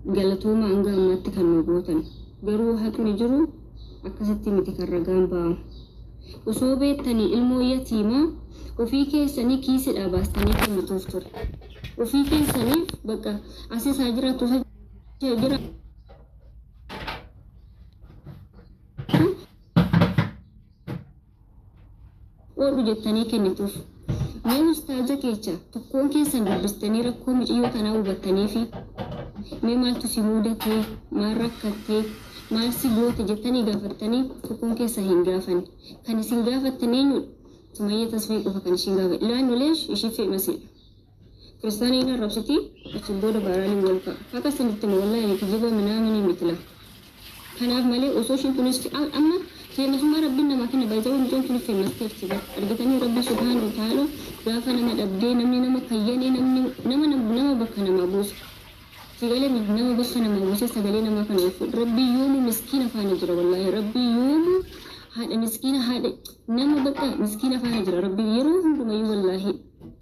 Galatooma hanga ammaatti kan nu gootan. Garuu haqni jiru akkasitti miti kan ragaan ba'amu. Osoo beektanii ilmoo yatiimaa ofii keessanii kiisidhaa baastanii kennituuf ture. Ofii keessaniif bakka asis haa jiraattu isa jiraattu oodhu jettanii kennituuf. Mee ustaaza keecha tokkoon keessan dubbistanii rakkoo miciyyoo tanaa hubattaniifi mee maaltu si muudatee, maal rakkattee, maal si goote jettanii gaafattanii tokkoon keessan hin gaafanne. Kan isin gaafattan eenyudha? Sumayya Tasfayee qofa kan ishiin gaafatte. Laannu leesh ishii feemasiidha. Kiristaana hin arrabsiti achiin booda vaaraaliin wal ka'a. Haqa isinitti hima wallaahi ani kijiba minaaminii miti laa. Kanaaf malee osoo ishiin tunis amma feemasummaa rabbiin namaa kenna by the way mucoon tunis feemasteerti bar argitanii rabbi subhaanahu wa ta'ala gaafa nama dhabdee namni nama kayyanee namni nama nama bakka namaa buusa. Si galee mi nama bakka namaa buusee sagalee namaa kana ol fuudhe rabbii yoomu miskiina faana jira wallaahi rabbii yoomu haadha miskiina haadha nama bakka miskiina faana jira rabbii yeroo hundumayyuu wallaahi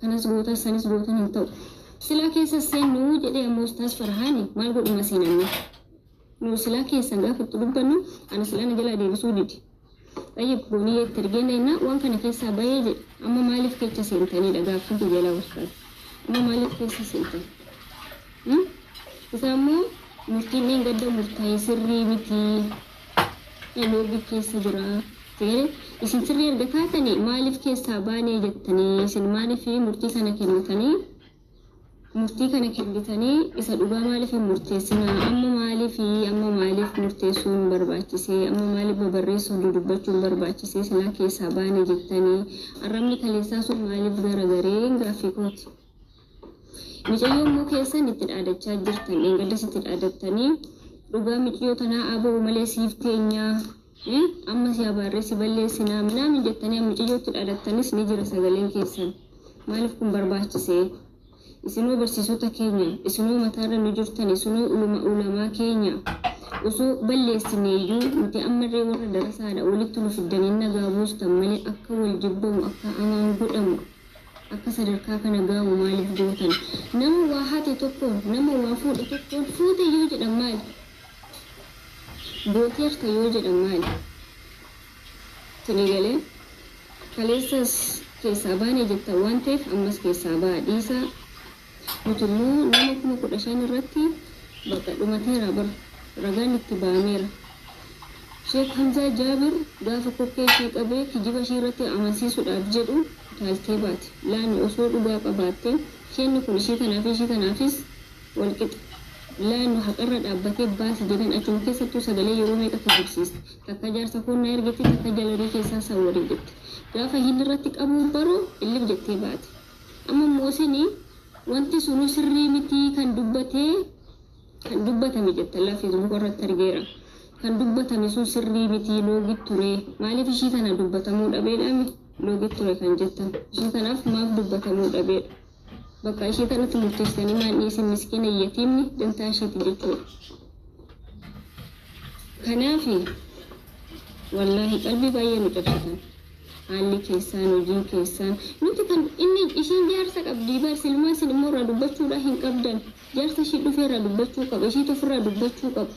kanas gootan sanis gootan hin ta'u silaa keessa seennu jedhee ammoo ustaas Farhaani maal godhuma seenanne nu silaa keessan gaafa itti dubbannu ana silaa na jalaa deebisuu dide. Xayyib booniyyee itti ergee na waan kana keessaa bahee jedhe amma maaliif kecha seentaniidha gaaffiin kiyya laa ustaaz amma maaliif keessa seentan isaa immoo murtiin dheengadda murtaa'e sirrii miti loogii keessa jira Sigale isin sirrii erga taatanii maaliif keessaa baanee jettanii isin maaliif murtii kana kennitanii Murtii kana kennitanii isa dhugaa maaliif hin murteessinaa? Amma maaliif amma maaliif murteessuun barbaachisee? Amma maaliif babarreessuun dudubbachuun barbaachisee? Silaa keessaa baane jettanii arrabni kaleessaa sun maaliif garagaree? Gaaffii kooti. Micayyoo immoo keessan itti dhaadachaa jirtan dheengaddas itti dhaadattanii dhugaa micayyoo tanaa aba'u malee siif teenyaa amma si abaarree si balleessinaa minaamin jettanii micayyootti dhaadattanis ni jira sagaleen keessan. Maaliif kun barbaachisee? Isinoo barsiisota keenya, isinoo mataarra nu jirtan, isinoo uluma ulamaa keenya. Osoo balleessineeyyuu nuti ammallee warra darasaadha walitti nu fiddanii nagaa buustan malee akka wal jibbamu, akka amaan godhamu, akka sadarkaa kana ga'amu maaliif gootan? Nama waa hate tokkoon, nama waa fuudhe tokkoon fuute yoo jedhan maali? Gooteerta yoo jedhan maali? Isinii galee? Kaleessas keessaa baane jettan waan ta'eef ammas keessaa ba'aa dhiisaa. Nuti immoo nama 15,000 irratti bakka dhumateera bar ragaan itti ba'ameera. Sheek Hamzaa Jaabir gaafa kokkee ishii qabee kijiba ishii irratti amansiisuudhaaf jedhu utaaltee baate. Laani osoo dhugaa qabaattee sheenni kun ishii tanaa fi ishii tanaafis wal qixa. Laannu haqarra dhaabbatee baasi jedheen achuma keessattuu sagalee yeroo meeqa kijibsiiste. Takka jaarsa koon na ergetti takka jalarii keessaa sawwarin jette. Gaafa hin irratti qabuu baru illif jettee baate. Amma immoo isini wanti sunuu sirrii mitii kan dubbatee kan dubbatame jettan laa Facebook irratti argeera. Kan dubbatame sun sirrii mitii loogit ture. Maaliif ishii tana dubbatamuu dhabeedhaami loogit ture kan jettan. Ishii tanaaf maaf dubbatamuu dhabeedha. Bakka ishee tanatti murteessitanii maal dhiisin miskiina yatiimni dantaa isheeti jechuudha. Kanaafi wallaahi qalbii baay'ee nu cabsitan. Haalli keessaan hojiin keessaan nuti kan inni ishiin jaarsa qabdii bar silmaa isin immoo irraa dubbachuudhaa hin qabdan. Jaarsa ishii dhufee irraa dubbachuu qaba ishiitu ofirraa dubbachuu qaba.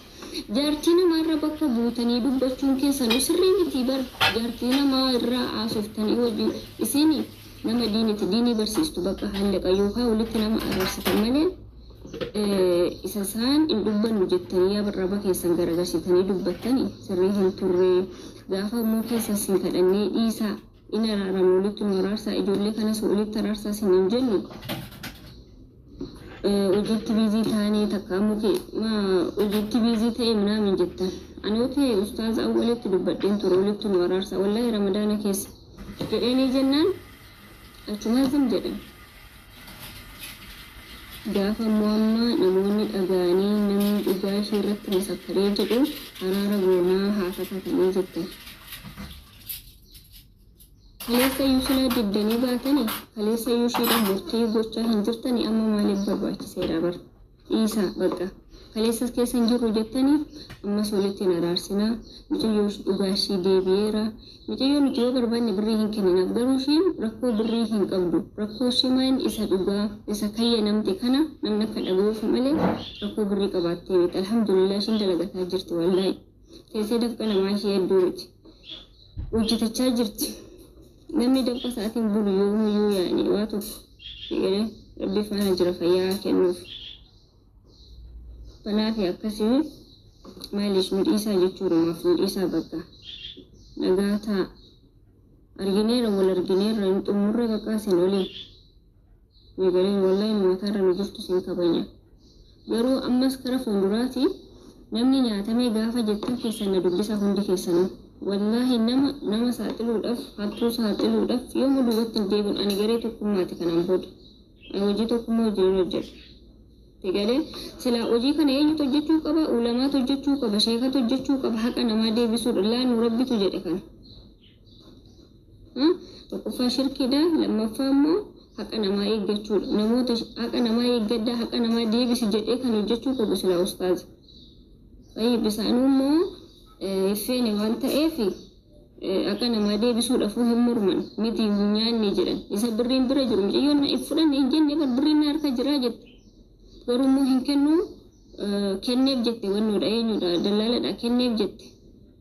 Jaartii namaa irra bakka buutanii dubbachuun keessanuu sirrii mitii bar jaartii namaa irraa haasoftanii hojii isiini nama diiniti diinii barsiistu bakka hallaqa yookaa walitti nama araarsitan malee isa isaan hin dubbannu jettanii arraba keessan garagarsitanii dubbattani sirrii hin turre gaafa immoo keessa sin kadhannee dhiisaa in araaramna walitti nu araarsaa ijoollee kanas walitti araarsaa sin hin jennu hojiitti biizii taanee takka ammoo kee hojiitti biizii ta'e minaamin jettan anoo ta'e ustaaza awwalitti dubbadheen ture walitti nu araarsaa wallaahi ramadaana keessa jedheenii jennaan achumaa zim jedhan. Gaafa immoo amma namoonni dhaga'anii namni dhugaa ishee irratti masakkaree jedhu araara goonaa haa kakatanii jettan. Kaleessa iyyuu silaa diddanii baatanii kaleessa iyyuu ishiidhaan murtii gochaa hin jirtanii amma maaliif barbaachiseedha bar. Dhiisaa bakka. Kaleessas keessa hin jirru jettanii ammas walitti hin araarsinaa. Mucayyoo dhugaa ishii deebi'eera. Mucayyoo nuti yoo barbaanne birrii hin kenninaaf, garuu ishiin rakkoo birrii hin qabdu. Rakkoo ishii maal isa dhugaa isa kayya namte kana namni akka dhaga'uuf malee rakkoo birrii qabaattee miti. Alhamdulillah, ishiin dalagataa jirti, wallaahi. Teessee dafqa namaa ishee hedduu miti. Hojjetachaa jirti. Namni dafqa isaatiin bulu yoomiyyuu yaani waa tokko egalee rabbi faana jira, fayyaa kennuuf. Kanaaf akkasii maaliif nu dhiisaa jechuudhumaaf nu dhiisaa, bakka nagaa ta'a. Argineerra, wal argineerra, hin xumurre, bakka isin waliin. Egaleen wallahi nu mataarra nu jirtu, isin kabanya. Garuu ammas kara fuulduraati namni nyaatamee gaafa jettan keessan na dubbisa hundi keessanuu. Wallaahi nama nama saaxiluudhaaf, hattuu saaxiluudhaaf yooma duubatti hin deebiin. Ani garee tokkummaati kanaan booda. Ani hojii tokkummaa wajjin hojjedha. Egalee silaa hojii kana eenyutu hojjechuu qaba? Ulamaatu hojjechuu qaba, sheekatu hojjechuu qaba, haqa namaa deebisuudha. Laanu rabbitu jedhe kana. Tokkoffaa shirkiidha, lammaffaa immoo haqa namaa eeggachuudha. Namoota haqa namaa eeggaddaa, haqa namaa deebisi jedhee kan hojjechuu qabu silaa ustaaza. Tayyib, isaanuu immoo feene waan ta'eef haqa namaa deebisuudhaafuu hin morman miti, hin nyaanne jedhan. Isa birriin bira jiru mucayyoon na fudhanne hin jenne, bar birriin na harka jiraa jette. Garuu immoo hin kennu, kenneef jette, wannoodha, eenyudha, dallaaladha, kenneef jette.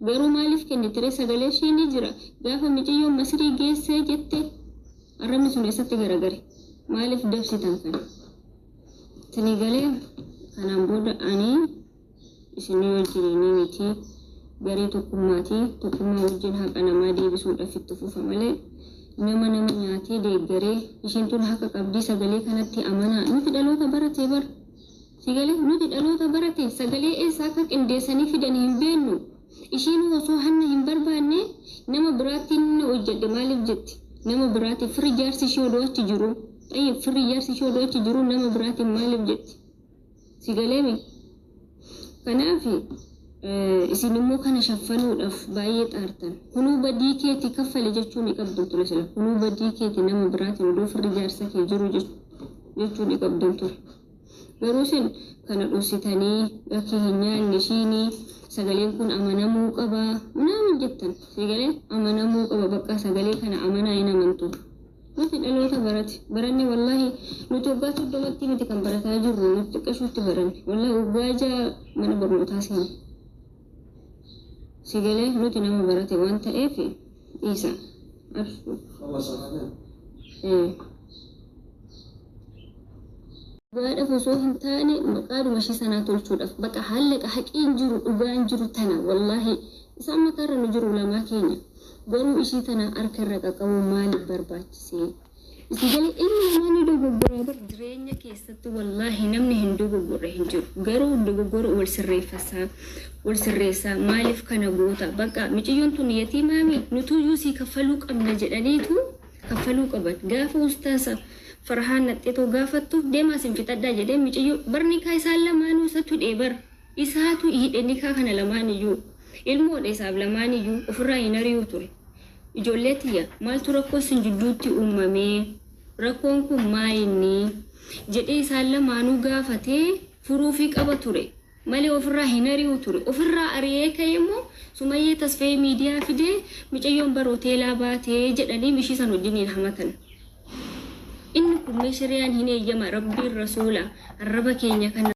Garuu maaliif kennite ree? Sagalee ishee ni jira. Gaafa mucayyoon Masirii geessee jette, arrabni sun eessatti garagare? Maaliif dabsitan kana? Isinii galee? Kanaan booda ani isinii wajjin miti, garee tokkummaati. Tokkummaa wajjin haqa namaa deebisuudhaaf itti fufa malee nama nama nyaatee deeggaree isheen tun haqa qabdii, sagalee kanatti amanaa. Nuti dhaloota baratee bar sigalee, nuti dhaloota barate, sagalee eessaa akka qindeessanii fidan hin beennu. Ishiin osoo hanna hin barbaanne nama biraatti inni hojjedhe maaliif jetti? Nama biraatti firri jaarsi ishee odoo achi jiru, xayyib, firri jaarsi ishee odoo achi jiru nama biraatiin maaliif jetti? Sigaleemi. Kanaaf isin immoo kana shaffanuudhaaf baay'ee xaartan. Kunuu badii keeti, kaffale jechuu ni qabdu ture sila. Kunuu badii keeti, nama biraatiin odoo firri jaarsa kee jiru jechuu ni qabdu ture. Garuu isin kana dhoksitanii bakki hin nyaanne ishiinii sagaleen kun amanamuu qaba minaamin jettan. Sagalee amanamuu qaba, bakka sagalee kana amanaa hin amantu. Nuti dhaloota barate baranne, wallaahi nuti waggaa 30tti miti kan barataa jirru, nuti xiqqashuutti baranne, wallaahi waggaa 6 mana barnootaa seene. Sagalee nuti nama barate waan ta'eef dhiisa. Abshuu. خلص الحمام. Dhugaadhaaf osoo hin taane maqaadhuma ishee sanaa tolchuudhaaf, bakka haallaqa haqiin jiru, dhugaan jiru tana, wallaahi isaan mataarra nu jiru lamaa keenya, garuu ishii tana harka irra qaqqabu maaliif barbaachisee? Isin galee? Ilmi namaa ni dogoggoraa bar jireenya keessatti, wallaahi namni hin dogoggorre hin jiru, garuu dogoggora wal sirreeffasaa, wal sirreessaa. Maaliif kana goota? Bakka miciyyoon tun yatiimaami, nutuyyuu sii kaffaluu qabna jedhaniitu kaffaluu qaban. Gaafa ustaasa Farhaan naxxeetoo gaafattu deemaa sin fixadhaa jedhee, miciyyoo barni kaa isaan lamaanuu isatu hidhee, bar isaatu hidhe nikaa kana lamaan iyyuu, ilmoodha isaaf lamaan iyyuu ofirraa hin ari'uu ture. Ijoollee tiyya, maaltu rakkoo isin jidduutti uumamee, rakkoon kun maayinni jedhee isaan lamaanuu gaafatee furuufii qaba ture malee ofirraa hin ari'u ture. Ofirraa ari'ee ka'ee immoo Sumayyee Tasfayee miidiyaa fidee micayyoon bar hoteelaa baatee jedhanii mishii san wajjiniin hamatan. Inni kun mee shari'aan hin eeyyama? Rabbiin rasuula arraba keenya kana.